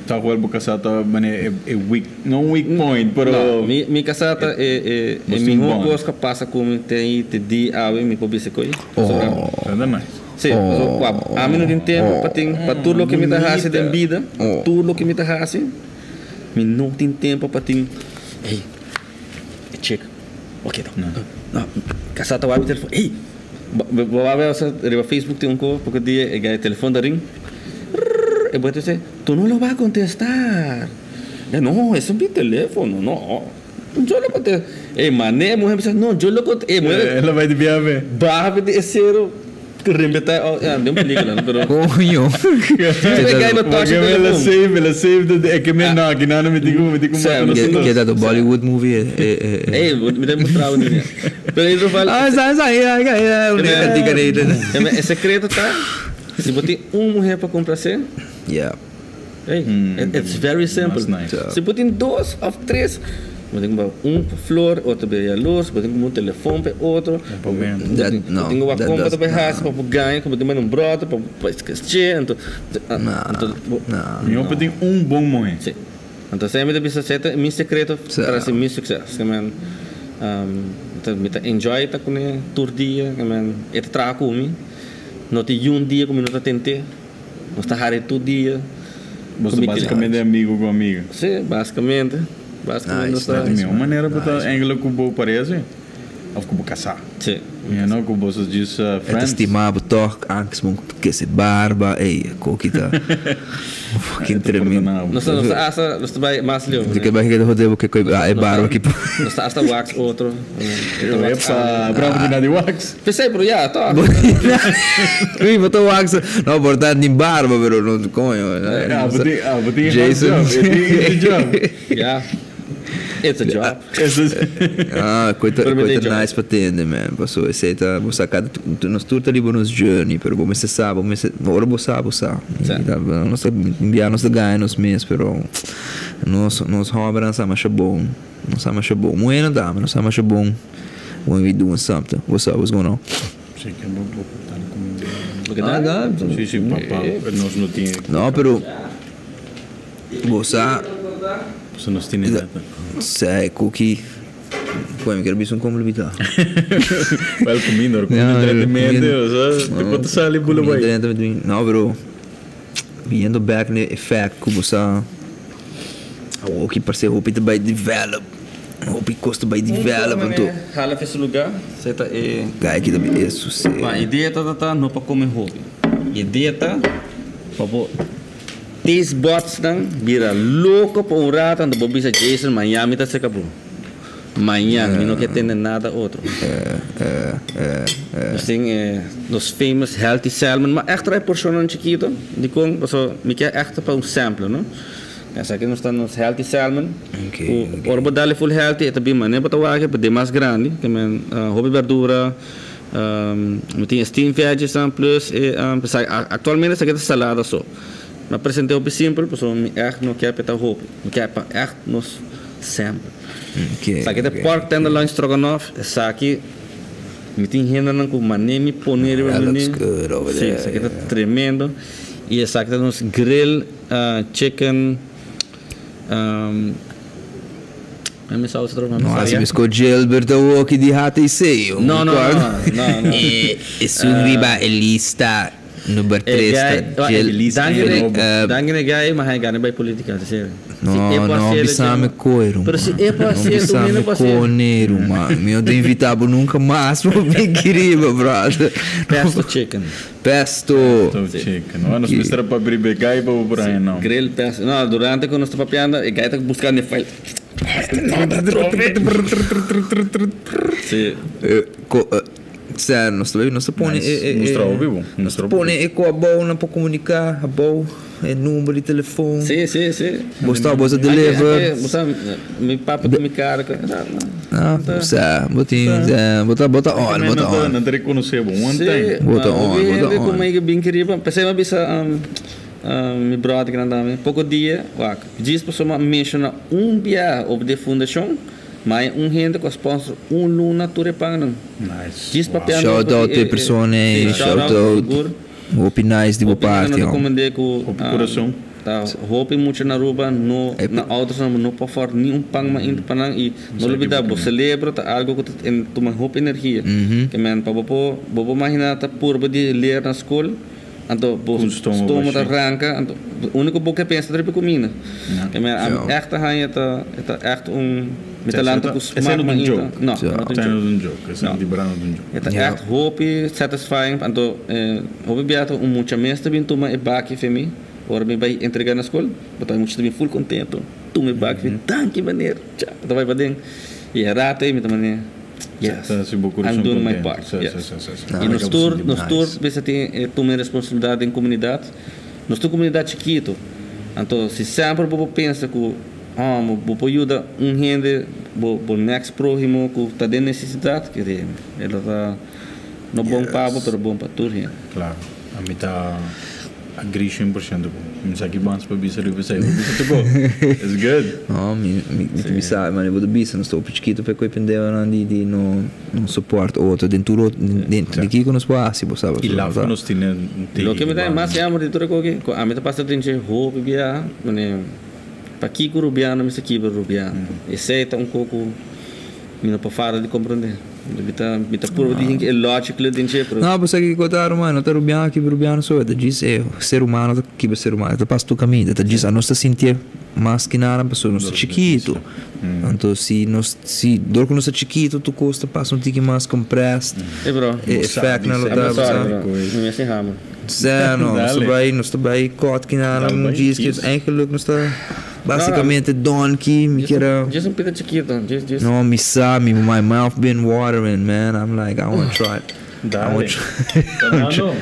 Ta kual bo kasá ta manera e weak, no un weak point, pero. No, mi mi kasá ta e e e mihó kos ku a pasa ku mi te i te di awe mi por bisa koe. Pasobra. Ta ta nice. Sí, pasobra ku ami no tin tempu pa tin pa tur loke mi ta hasi den bida, tur loke mi ta hasi, mi no tin tempu pa tin, ey, e chek, oke no, no, kasá ta wak mi telefòn, ey. Bo a wak riba Facebook tin un ko poko dia e gay telefon ta ring rrrr e bo ta bisa tu no lo ba contestar e no ese mi telefono no yo lo contesto e mane e muher bisa no yo lo contesto e muher E lo bai di biabe. Baha di e sero rembeta e den un pelicula no pero Coño. E gay no toca e Porque el a telefon. save el a save de e ke men no aki nan mi tin ku mi tin ku mata nos Ke dos. ta do Bollywood movie e e e. Ey mi ta mostrabo un dia. Pero in ieder geval. Ah, sa sa ya ya ya un cantica de E secreto ta si bo tin un muher pa complacer. Yeah. Hey, it's very simple. That's nice. Si bo tin dos of tres, bo tin cu un pa flor, otro pa jaloers, bo tin cu un telefon pa e otro. Pa momento. That, Bo no, tin cu that compra does, pa haci, pa gana, bo tin cu un brother, pa esquece, anto, anto, No. Mi hopi tin un bon muher. Si. Anto esei mi ta bisa esei ta mi secreto Sa. tras di mi succes. Ke men, mi ta enjoy ta cune tur dia, ke men e ta traha cu mi, no tin yun dia cu mi no ta tent'e, nos ta hari tur dia. Bo ta basicamente amigo cu amiga. Si, basicamente. Basicamente nos ta. Di mihor manera bo ta engela cu bo pareha si, of cu bo casa. Si. You know, cu bo sa just E ta friends. stima bo toch, antes bo kese barba, ey, koki ta fucking tremendo. Nos ta, nos ta hasta, nos ta bai mas leu. Di ke bai keda hode bo ke koi e barba ki. Nos ta hasta wax otro. Epa, bravo di na di wax. Pesey, pero ya, toch. Ui, bo ta wax, no, por ta tin barba, pero no, coño. Ah, bo tin, ah, bo tin Jason. hard job, e tin easy job. Ya. It's a job. Ah, koi ta, Pero mi koi tin ta job. nice pa tende, man. Paso esei ta, bo sa kada, nos tur ta riba nos journey, pero bo mester sa, bo mester, ora bo sa, bo sa. Sa. I ta, nos ta bia nos ta gana nos mes, pero nos, nos hòmbernan sa masha bon, nos sa masha bon. Muhernan tambe, nos sa masha bon when we doing something. What's up, what's going on? Sí, ke bo bo por tali kuminda. Bo ke ta? Ah, da. Sí, sí, pa, pa, nos no tin. No, pero bo sa. Pasobra nos tin e data. Sey cookie. Koe mi ker bisa un komplibita. Wel kuminda, ora kuminda drenta mente, osea, te por ta sali bula bai. Kuminda drenta mente. No, pero yendo back na e fact ku bo sa awoki parse hopi ta bai develop, hopi kos ta bai develop anto. Hala fi su lugar, sey ta e. Guy ki ta bi e sucede. Ma e dieta ta ta no pa come hopi. E dieta pa bo. Taste buds nan bira loco pa un rato anto bo bisa Jason mañan mi ta seca bo. Mañan mi no ke tende nada otro. Nos tin e nos famous healthy salmon ma echt trae porcionnan chikito dicon pasobra mi ke echt pa un sample no. Esaki nos ta nos healthy salmon cu ora bo dale full healthy e ta bin manera bo ta wak e ta mas grandi ke men hopi berdura. Mi tin e steamed veggies nan plus e actualmente esaki ta salada so. Mi a presente hopi simpel pasobra mi echt no kier pa e ta hopi. Mi kier pa echt nos sample. Esaki ta pork tenderloin stroganoff. Esaki mi tin hendenan ku mane mi pone riba That looks menu. good over Si, there, esaki ta tremendo. Y esaki ta nos grill chicken. No hasi mesco Gilbert awoki di HTC. No, no, no, no, no. Esun riba e lista. Number 3 ta Jill. Danki na guy, ma hay gana bay politica, te seri. No, no bisa mi koe, ruman. No bisa mi kone, ruman. Mi no ta invita bo nunca mas pa bin kiriba, brother. Pesto chicken. Pesto. Pesto chicken. Bueno, nos mester a papia riba e guy pa bo por haña nom. Grill pesto. No, durante cu nos ta papiando, e guy ta buscando e file. Si. Sè, nos ta nos ta pone e e Mustra hopi bo. Nos ta pone e ku abou nan por komuniká abou e number di telefon. Si, si, si. Bo sta bo ta deliver. Bo sa mi papia ku mi kara ku Ah, sè, bo tin sè, bo ta bo ta on, bo ta on. Nan ta rekonosé bo one time. Bo ta on, bo ta on. Ku mi bin keriba, p'esei mi a bisa mi bròder ku nan ta mi, poko dia, wak, djis pasobra mi a menshoná un biaha over di e fundashon. Ma e un hende ku a sponsor un luna tur e pannan. Nice. Djis papiando Shout out te persona ei, shout out. Hopi nice di bo parti. Hopi hende komende ku Hopi kurason. Ta hopi mucha na Aruba no na oudersnan no por afòrd ni un pan mainta pa nan i no lubida bo selebro ta algo ku ta tuma hopi energia. Ke men pa bo por bo por magina ta purba di leer na skol anto bo stomo ta ranka anto uniko bo ke pensa ta riba kuminda. Ke men ami ègt ta haña ta e ta ègt un mi ta lanta ku smak mainta. No, no ta un joke. Esei no di bra no ta un joke. E ta ègt hopi satisfying anto hopi bia ta un mucha mes ta bin tuma e baki fe mi ora mi bai entrega na skol bo ta mucha ta bin full kontento tuma e baki fe danki meneer cha ta bai paden i e rato ei mi ta manera yes I'm doing my part yes i nos tur nos tur mester tin e tuma e responsabilidat den komunidat nos ta un komunidat chikito anto si semper bo por pensa ku Oh, bo por yuda un hende, bo bo next prohimo ku ta den nesesidat, kere e lo ta no bon pa bo, pero bon pa tur hende. Claro, ami ta agree 100% ku bo. Mi sa ki bans pa bisa riba esei, bo bisa tur ko. It's good. No, mi mi ta bisa, mane bo ta bisa, nos ta hopi chikito pa e koe pendehonan di di no no support otro den tur otro, den di kiko nos por hasi, bo sa. I laf ku nos tene tin. Loke mi ta mas jammer di tur e koki, ku ami ta pasa den dje hopi biaha, mane. Pakiko Rubiano mester kibra Rubiano? Esei ta un koko mi no por fada di komprondé. Mi ta mi ta purba di hinka e logically den dje, pero. No, bo sa kiko ta ruman, no ta Rubiano kibra Rubiano so, e ta djis e ser humano ta kibra ser humano, e ta pasa tur kaminda, e ta djis anos ta sintié mas ki nada pasobra nos ta chikitu. Anto si nos si dor ku nos ta chikitu tur kos ta pasa un tiki mas compressed, E bro, e effectnan lo I'm ta, bo sorry sa. bro, mi mester hamer. Sè, no, nos ta bai, nos ta bai kòt ki nada, un djis ki eigenlijk nos ta basikamente donkey, mi kier a. Djis un pita chikito, djis, djis. No, mi sa, mi, my mouth been watering, man, I'm like, I wanna try, I wanna try,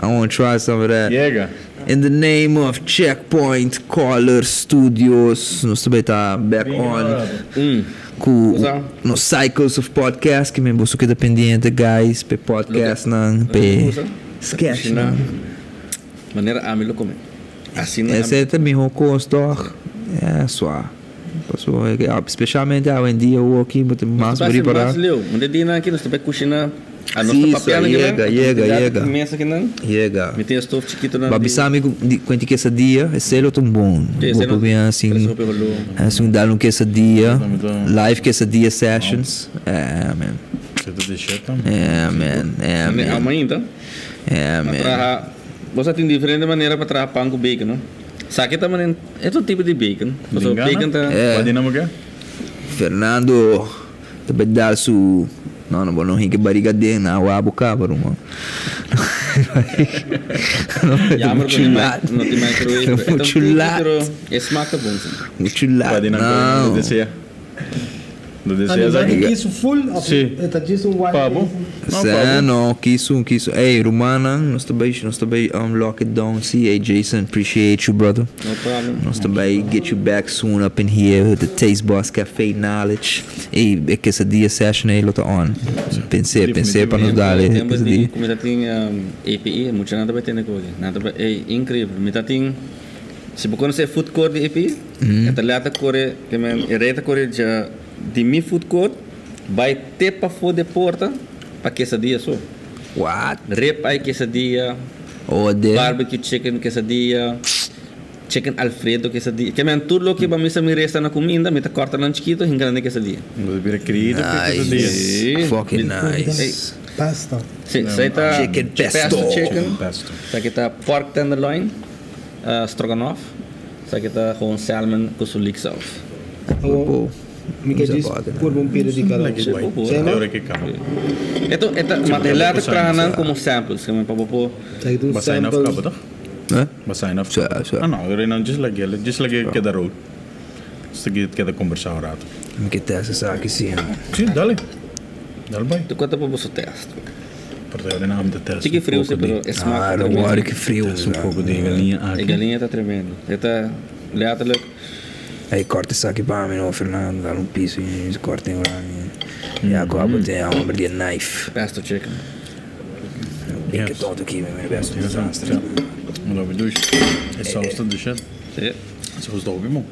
I wanna try some of that. Yega. In the name of Checkpoint Color Studios, nos ta bai ta back on ku nos cycles of podcast, ki men boso keda pendiente guys, p'e podcastnan, p'e. Sketch nan. Manera ami lo come. Asina ami. Esei ta miho kos tog? Ya sua. Pasobra specialmente awendia awoki bo ta mas Nos ta prepara. mas leu. Un de dianan aki nos ta bai kushina. A nos ta Si, papia sa nan kinan. yega, yega, yega. Mesa kinan. Yega. Mi tin e stof chikito nan. Ba bisa mi ku di kuenti quesadilla, esei lo ta un bon. Sí, esei Bo lo por bin hasi trese hopi holó. hasi un dal un quesadilla, live quesadilla sessions. Eh man. Esei ta di shit tambe. Eh man, eh Mane man. alma ainda. Eh Pa man. traha, bo sa tin diferente manera pa traha pan ku bacon, no? Sa ke ta manen, e ta un tipo di bacon. Pasobra Lingana? bacon ta. Eh. Kua di nan bo ke? Fernando ta bai dal su, no no bo no hinka bariga den na awa bo kaba ruman. Jammer ku Muchu no tin microwave. lat. E ta un Muchu tiki lat. pero e smak ta bon si. Muchu lat. Kua di nan No. bo desea? Lo desea Ani esaki? kisu full of Sí. e ta djis un white Pabo? kisu? No, Sè, pabo. no, kisu, kisu. Ey, rumannan, nos ta bay, nos ta bay um, lock it down. Sí, ey, Jason, appreciate you, brother. No problem. Nos ta bay get you back soon up in here with the Taste Boss Cafe knowledge. Ey, e quesadilla session ey lo ta on. Pensé, pensé pa nos dale Tempo di quesadilla. ku mi ta tin APE, muchanan ta bay tende ku nan ta bay, ey, increíble. Mi ta tin, si bo conoce e food court di APE, E ta lata kore, ke men, e rei ta kore dja di mi food court bai te pafó de porta pa quesadilla so. What? Rib eye quesadilla, Oh, de. barbecue chicken quesadilla, chicken alfredo quesadilla. Ke men, tur loke bo a misa mi resta na kuminda, mi ta kòrta nan chikito hinka nan den quesadilla. Bo ta bira krido ku e quesadilla. Nice. Sí. Fucking Mi- nice. Pesto. Si, esey ta Chicken pesto. Pesto chicken. Chicken pesto. Esaki ta pork tenderloin, stroganoff. Esaki ta gewoon salmon cu su leek saus. Awor, mi ke djis purba un pida di cada un. Si, ma? Ora ke caba. Eto, e ta material ta traha nan como samples, pa bo por. Esaki ta un Ba sign off sample. caba toch? Eh? Ba sign off. Si, si. Ah no, ora nan djis lag'e, djis lag'e keda roll. Djis lag'e keda combersa un rato. Mi ke test esaki si. Si, dale. Dale bai. Tu cuenta pa boso test. Por ta ora nan ta test. Tiki friu si, pero e smaak Ah, ta no tremendo. worry ke friu. Test un poco di galiña aki. E galiña ta tremendo. E ta letterlijk. Ey, corta esaki pa mi no, Fernando. Dal un piso y corta en oranje. Ja, ko abo tin homber di knife. Pesto chicken. Ik ke tonto ki, mi best un desastre. Mi lo douche. E saus ta douche. Si. Saus ta hopi bon.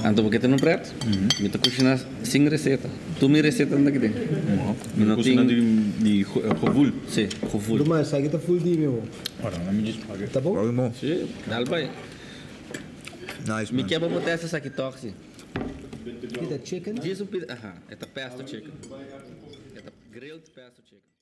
Anto bo ke ta no pret? Mi ta cushina sin receta. Tur mi receta anda aki den. Mi no Cushina tin di gevoel. Si, gevoel. Doe maar, esaki ta full di mi bo. Ora, laat me just pakken. Ta bon? Hopi bon. Si, dal bai. Nice Mi man. ke pa bo testa esaki toch si. Ki ta chicken? Djis un pida, aha, e ta pesto chicken. E ta grilled pesto chicken.